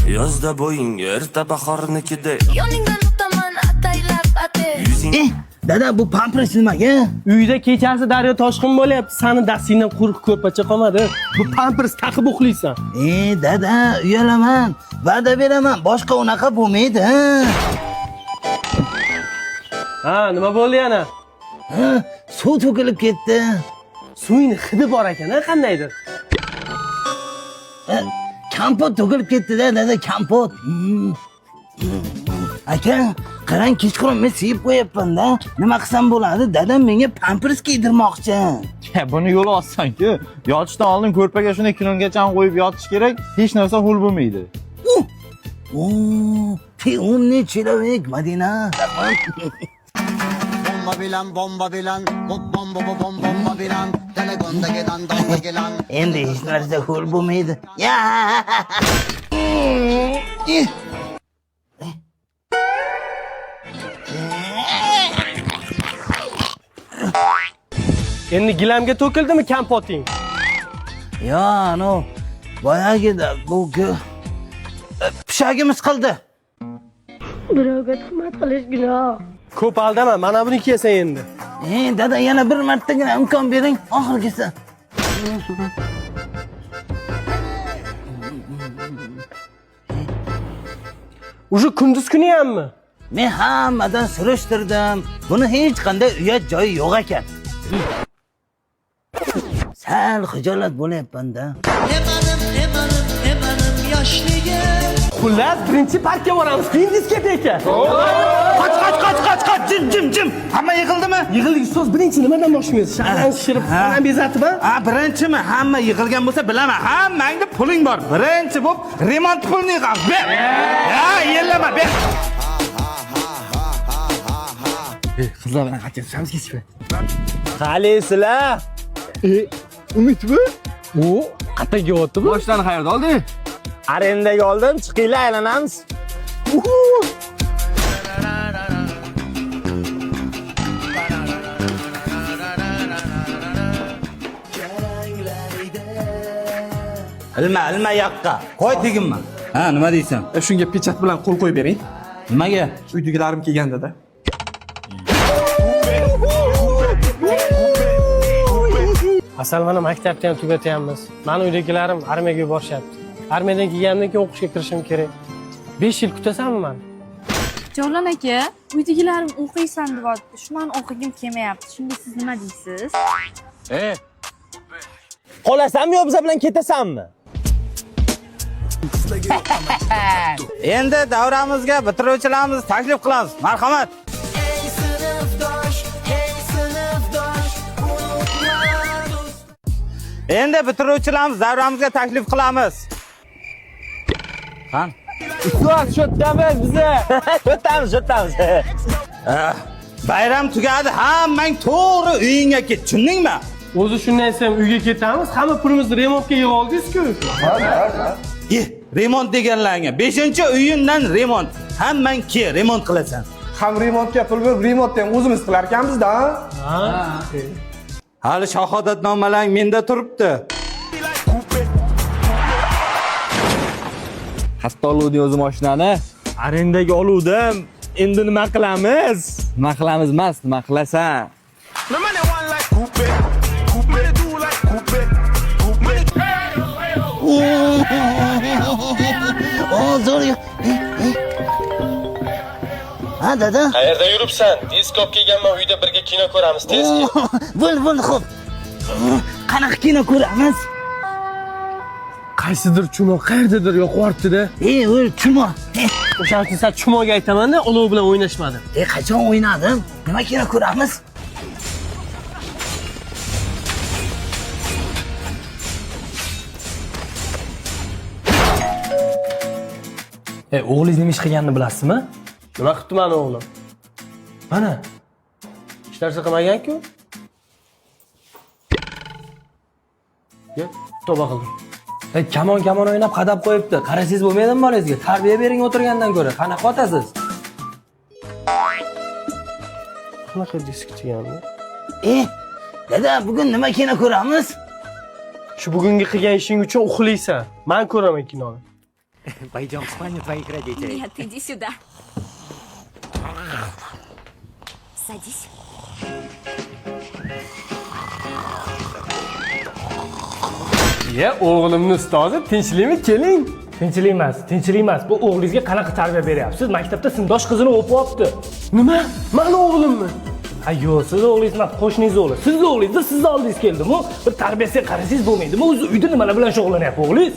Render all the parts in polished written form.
Yozda bo'ying erta bahornikidek. Yoningdan o'taman ataylab ate. Yuzing Dada, bu pampers nimaga? Uyda kechasi daryo toshqin bo'lyapti. Sani dastingdan quruq ko'rpacha qolmadi. Bu pampers taqib uxlaysan. Dada, uyalaman. Va'da beraman, boshqa unaqa bo'lmaydi. Ha? Ha, nima bo'ldi yana? Ha, suv to'kilib ketdi. Suvning hidi bor ekan, ha, qandaydir. Ha, kompot to'kilib ketdi-da, dada, kompot. Aka, qarang, kechqurun men siyib qo'yapman-da. Nima qilsam bo'ladi? Dadam menga pampers kiydirmoqchi. Buni yo'li osonku. Yotishdan oldin ko'rpaga shuni kinongacha qo'yib yotish kerak, hech narsa ho'l bo'lmaydi. О, ты умный человек, Madina. Bomba bilan, bomba bilan, bomba bomba bomba bilan, telefonda gelan, donda gelan. Endi hech narsa ho'l bo'lmaydi. Ya! Endi gilamga to'kildimi kompoting? Yo, ano, boyagida bu pishagimiz qildi. Birovga tuhmat qilish gunoh. Ko'p aldama, mana buni kiyasan endi. Dada, yana bir martagina imkon bering, oxirgisi. Уже kunduz kuni hammi? Men hammadan surishtirdim. Buni hech qanday uyat joyi yo'q ekan. Sal xijolat bo'lyapman-da. Xullas, birinchi parkka boramiz, keyin diskoteka. Qoch, qoch, qoch, qoch, qoch, jim, jim, jim. Hamma yig'ildimi? Yig'ildik ustoz, birinchi nimadan boshlaymiz? Shardan shishirib, falan bezatib, ha? Ha, birinchimi? Hamma yig'ilgan bo'lsa bilaman. Hammangda puling bor. Birinchi bo'lib remont pulini yig'amiz. Ber. Ha, yellama, ber. Qizlar bilan qachon tushamiz kechki? Qalaysizlar? Umid bu? U qayerga kelyapti bu? Boshdan qayerda olding? Arendaga oldim, chiqinglar aylanamiz. Ilma, ilma yoqqa. Qo'y teginma. Ha, nima deysan? Shunga pechat bilan qo'l qo'yib bering. Nimaga? Uydagilarim kelganda-da. Asal mana maktabni ham tugatyapmiz. Mani uydagilarim armiyaga yuborishyapti. Armiyadan kelganimdan keyin o'qishga kirishim kerak. 5 yil kutasanmi mani? Javlon aka, uydagilarim o'qiysan deyapti. Shu mani o'qigim kelmayapti. Shunga siz nima deysiz? Qolasanmi yo biza bilan ketasanmi? Endi davramizga bitiruvchilarimizni taklif qilamiz. Marhamat. Endi bitiruvchilarimiz davramizga taklif qilamiz. Qani? Ustoz, shu yerdamiz biza. O'tamiz, o'tamiz. Bayram tugadi, hammang to'g'ri uyingga ket, tushundingmi? O'zi shunday desam uyga ketamiz, hamma pulimizni remontga yig'ib oldingiz-ku. Remont deganlaringga 5-iyundan remont. Hammang ke, remont qilasan. Ham remontga pul berib, remontni ham o'zimiz qilar ekanmiz-da. Hali shahodatnomalaring menda turibdi. Hatto oluvding o'zi mashinani. Arendaga oluvdim. Endi nima qilamiz? Nima qilamiz emas, nima qilasan? O, zo'r. Ha, dada. Qayerda yuribsan? Disk olib kelganman, uyda birga kino ko'ramiz, tez kel. Bo'l, bo'l, xo'p. Qanaqa kino ko'ramiz? Qaysidir chumoq qayerdadir yoqyapti-da. O'l, chumoq. O'shaning uchun san chumoqga aytaman-da, olov bilan o'ynashmadi. Qachon o'ynadim? Nima kino ko'ramiz? O'g'lingiz nima ish qilganini bilasizmi? Nima qilibdi mani o'g'lim? Mana. Hech narsa qilmagan-ku. Ye, tavba qildim. Kamon kamon o'ynab qadab qo'yibdi. Qarasangiz bo'lmaydimi bolangizga? Tarbiya bering o'tirgandan ko'ra. Qanaqa otasiz? Qanaqa disk deganmi? Dada, bugun nima kino ko'ramiz? Shu bugungi qilgan ishing uchun uxlaysan. Men ko'raman kinoni. Пойдем в спальню твоих родителей. Нет, иди сюда. Садись. Ya o'g'limni ustozi, tinchlikmi? Keling. Tinchlik emas, tinchlik emas. Bu o'g'lingizga qanaqa tarbiya beryapsiz? Maktabda sinfdosh qizini o'pyapti. Nima? Mani o'g'limmi? Ha yo'q, siz o'g'lingiz emas, qo'shningiz o'g'li. Sizni o'g'lingizni sizni oldingiz keldimi? Bir tarbiyasiga qarasangiz bo'lmaydimi? O'zi uyda nimalar bilan shug'ullanyapti o'g'lingiz?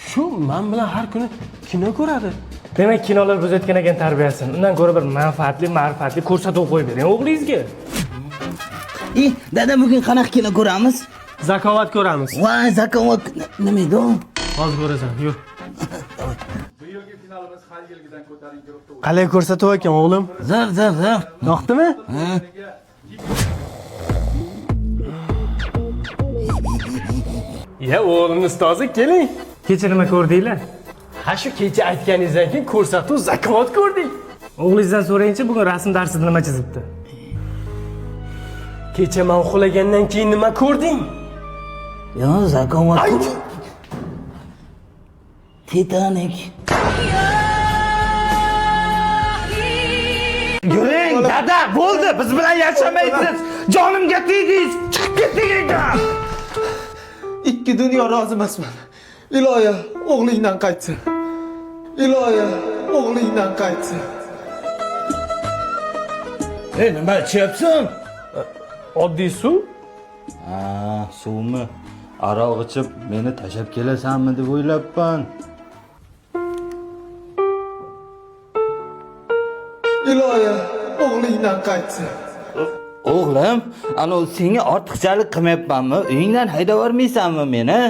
Shu men bilan har kuni kino ko'radi. Demak, kinolar buzayotgan ekan tarbiyasini. Undan ko'ra bir manfaatli, ma'rifatli ko'rsatuv qo'yib bering o'g'lingizga. Dada, bugun qanaqa kino ko'ramiz? Zakovat ko'ramiz. Voy, zakovat nima edi u? Hozir ko'rasan, yur. Qalay ko'rsatuv ekan o'g'lim? Zo'r, zo'r, zo'r. Yoqdimi? Ya o'g'limni ustozi, keling. Kecha nima ko'rdinglar? Ha shu kecha aytganingizdan keyin ko'rsatuv zakovat ko'rdik. O'g'lingizdan so'rayinchi, bugun rasm darsida nima chizibdi? Kecha men uxlagandan keyin nima ko'rding? Yo, zakovat. Titanik. Yuring dada, bo'ldi, biz bilan yashamaysiz. Jonimga tegdingiz, chiqib keting uydan. Ikki dunyo rozi emasman. Iloyo, o'g'lingdan qaytsin. Iloyo, o'g'lingdan qaytsin. Ey, nima ichyapsan? Oddiy suv. Ha, suvmi? Aroq ichib meni tashlab kelasanmi deb o'ylabman. Iloyo, o'g'lingdan qaytsin. O'g'lim, ana senga ortiqchalik qilmayapmanmi? Uyingdan haydab yubormaysanmi meni?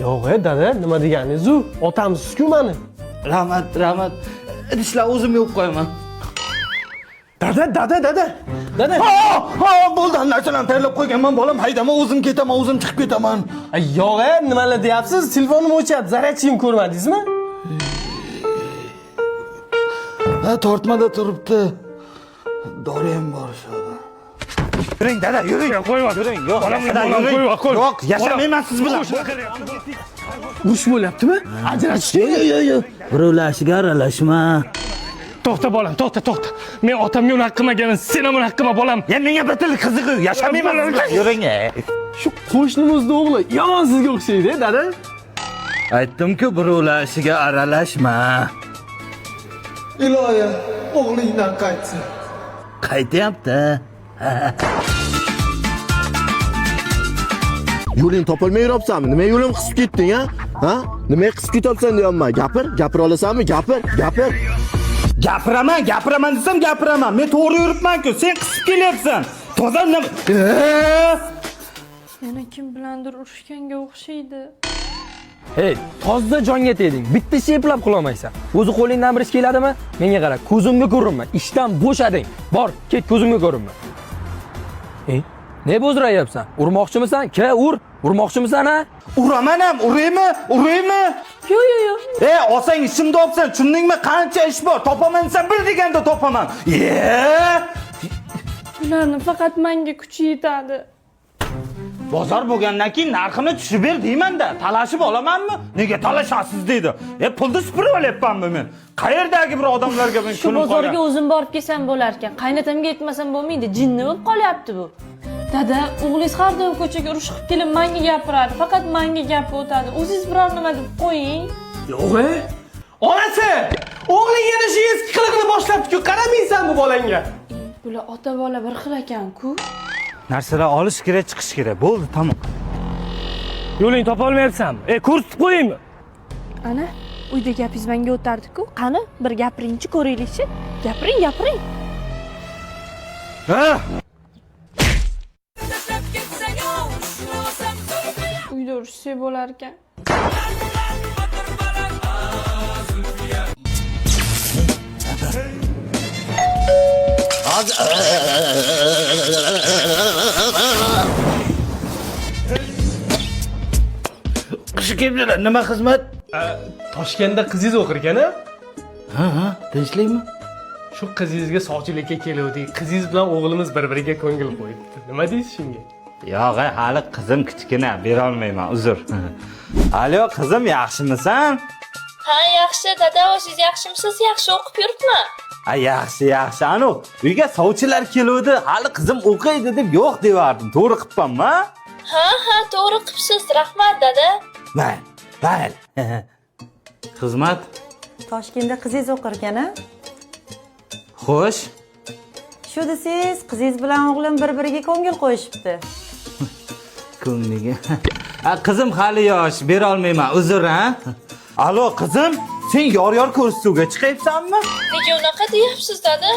Yo'q, dada, nima deganingiz u? Otamsiz-ku mani. Rahmat, rahmat. Idishlar o'zim yuvib qo'yaman. Dada, dada, dada. Dada. Ha, ha, bo'ldi, narsalarni tayyorlab qo'yganman, bolam, haydama, o'zim ketaman, o'zim chiqib ketaman. Yo'q, nimalar deyapsiz? Telefonim o'chyapti, zaryadchiyim ko'rmadingizmi? Ha, tortmada turibdi. Dori ham bor shu. Yuring dada, yuring. Qo'yib, yuring. Yo'q, yuring. Yo'q, yashamayman siz bilan. Urush bo'lyaptimi? Ajrashishdi. Yo'q, yo'q, yo'q. Birovlashiga aralashma. To'xta bolam, to'xta, to'xta. Men otamga unaqa qilmaganman, sen ham unaqa qilma bolam. Ya menga bitil qizig'i, yashamayman siz bilan. Yuring. Shu qo'shnimizni o'g'li yomon sizga o'xshaydi, dada. Aytdim-ku, birovlashiga aralashma. Iloyo, o'g'lingdan qaytsin. Qaytyapti. Yo'ling topolmay yuribsanmi? Nima yo'lim qisib ketding, ha? Ha? Nima qisib ketyapsan deyapman. Gapir, gapira olasanmi? Gapir, gapir. Gapiraman, gapiraman desam gapiraman. Men to'g'ri yuribman-ku, sen qisib kelyapsan. Toza nima? Yana kim bilandir urushganga o'xshaydi. Hey, tozda jonga tegding. Bitta ish eplab qilolmaysan. O'zi qo'lingdan bir ish keladimi? Menga qara, ko'zimga ko'rinma. Ishdan bo'shading. Bor, ket ko'zimga ko'rinma. Ey, ne bo'zrayapsan? Urmoqchimisan? Ke, ur. Urmoqchimisan, ha? Uraman ham, uraymi? Uraymi? Yo'q, yo'q, yo'q. E, olsang ishimni olsan, tushundingmi? Qancha ish bor? Topaman desam bir deganda topaman. Ye! Bularni faqat menga kuchi yetadi. Bozor bo'lgandan keyin narxini tushib ber deyman-da. Talashib olamanmi? Nega talashasiz deydi. E, pulni supurib olyapmanmi men? Qayerdagi bir odamlarga men Shu kunim bozorga qolgan? o'zim borib kelsam bo'lar ekan. Qaynatamga aytmasam bo'lmaydi, jinni bo'lib qolyapti bu. Dada, o'g'lingiz har doim ko'chaga urush qilib kelib menga gapiradi. Faqat menga gap o'tadi. O'zingiz biror nima deb qo'ying. Yo'q, onasi, o'g'ling yana shu eski qilig'ini boshlabdi-ku, qaramaysan bu bolangga. Bular ota bola bir xil ekan-ku. Narsalar olish kerak, chiqish kerak. Bo'ldi, tamom. Yo'ling topa olmayapsanmi? E, ko'rsatib qo'yaymi? Ana, uyda gapingiz menga o'tardi-ku. Qani, bir gapiringchi ko'raylikchi. Gapiring, gapiring. Ha? Uyda urushsak bo'lar ekan. Qishi kelibdilar, nima xizmat? Toshkentda qizingiz o'qir ekan, a? Ha, ha, tinchlikmi? Shu qizingizga sovchilikka keluvdik. Qizingiz bilan o'g'limiz bir-biriga ko'ngil qo'yibdi. Nima deysiz shunga? Yo'q, hali qizim kichkina, bera olmayman, uzr. Alo, qizim, yaxshimisan? Ha, yaxshi, dada, o'zingiz yaxshimisiz? Yaxshi o'qib yuribmi? Ha, yaxshi, yaxshi. Anu, uyga sovchilar keluvdi. Hali qizim o'qiydi deb yo'q devardim. To'g'ri qilibmanmi? Ha, to'g'ri qilibsiz. Rahmat, dada. Mayli, mayli. Xizmat. Toshkentda qizingiz o'qir ekan a? Xo'sh. Shu desangiz, qizingiz bilan o'g'lim bir-biriga ko'ngil qo'yishibdi. Ko'ngliga. Ha, qizim hali yosh, bera olmayman. Uzr, ha? Alo, qizim, sen yor-yor ko'rsatuvga chiqyapsanmi? Nega unaqa deyapsiz, dada?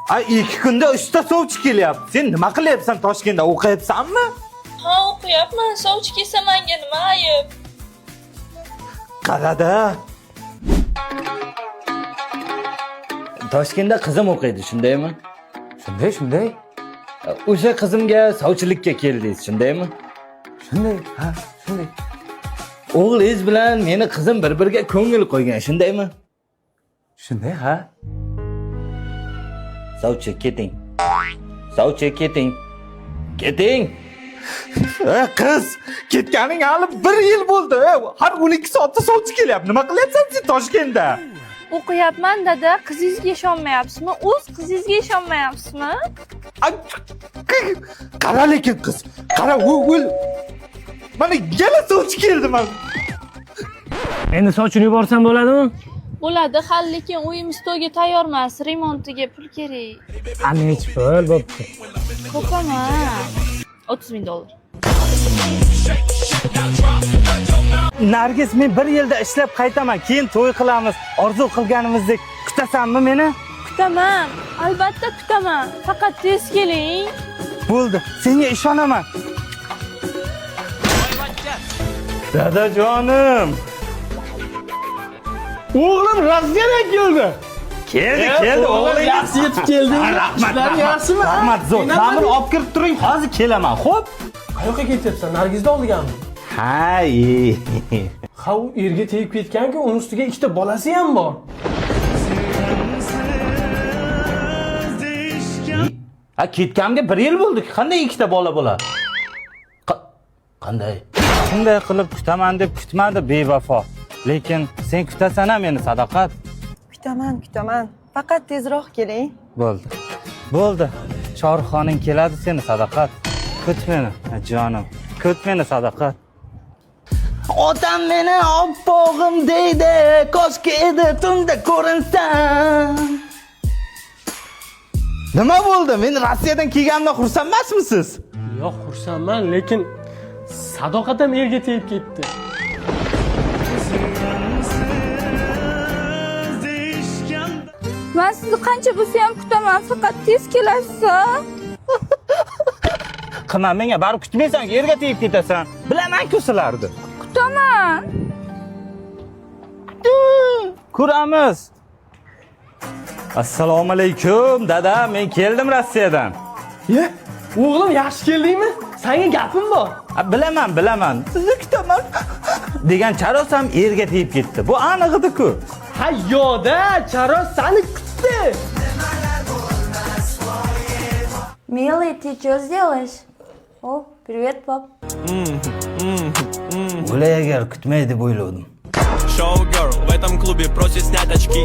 A, 2 kunda 3 ta sovchi kelyapti. Sen nima qilyapsan Toshkentda? O'qiyapsanmi? Ha, o'qiyapman. Sovchi kelsa menga nima ayb? Qarada. Toshkentda qizim o'qiydi, shundaymi? Shunday, shunday. O'sha qizimga sovchilikka keldingiz, shundaymi? Shunday, ha, shunday. O'g'lingiz bilan meni qizim bir-biriga ko'ngil qo'ygan, shundaymi? Shunday, ha. Sovchi, keting. Sovchi, keting. Keting. Qiz, ketganing hali 1 yil bo'ldi. Har 12 soatda sovchi kelyapti. Nima qilyapsan sen Toshkentda? O'qiyapman, dada. Qizingizga ishonmayapsizmi? O'z qizingizga ishonmayapsizmi? Qara lekin qiz, qara, o'l. Mana yana sovchi keldi mana. Endi sochini yuborsam bo'ladimi? Bo'ladi, hali lekin uyimiz to'yga tayyor emas, remontiga pul kerak. Ha, nechi pul bo'pti? Ko'p emas. 30 ming dollar. Nargiz, men 1 yilda ishlab qaytaman, keyin to'y qilamiz. Orzu qilganimizdek kutasanmi meni? Kutaman, albatta kutaman. Faqat tez keling. Bo'ldi, senga ishonaman. Dadajonim. O'g'lim Rossiyadan keldi. Keldi, keldi o'g'lim. Yaxshi yetib keldingmi? Rahmat, Ishlaring yaxshimi? Rahmat, zo'r. Mana buni olib kirib turing, hozir kelaman, xo'p? Qayoqqa ketyapsan? Nargizni oldigami? Ha, Ha, u erga tegib ketgan-ku, uni ustiga 2 ta bolasi ham bor. Ha, ketganimga 1 yil bo'ldi. Qanday 2 ta bola bo'ladi? Qanday? Shunday qilib kutaman deb kutmadi bevafo. Lekin sen kutasan-a meni, Sadoqat. Kutaman, kutaman. Faqat tezroq keling. Bo'ldi. Bo'ldi. Shohruxxoning keladi seni, Sadoqat. Kut meni, jonim. Kut meni, Sadoqat. Otam meni oppog'im deydi, koshki edi tunda ko'rinsam. Nima bo'ldi? Men Rossiyadan kelganimdan xursand emasmisiz? Yo'q, xursandman, lekin Sadoqat ham erga tegib ketdi. Men sizni qancha bo'lsa ham kutaman, faqat tez kelasiz. Qilma menga, baribir kutmaysan, erga tegib ketasan. Bilaman-ku sizlarni. Kutaman. Ko'ramiz. Assalomu alaykum, dada, men keldim Rossiyadan. Ye, o'g'lim yaxshi keldingmi? Senga gapim bor. Bilaman, bilaman. Sizni kutaman degan charos ham erga tegib ketdi. Bu aniq edi-ku. Ha, yo'da, charos seni kutdi. Милый, ты что сделаешь? О, привет, пап. O'lay agar kutmay deb o'yladim. Showgirl в этом клубе просит снять очки.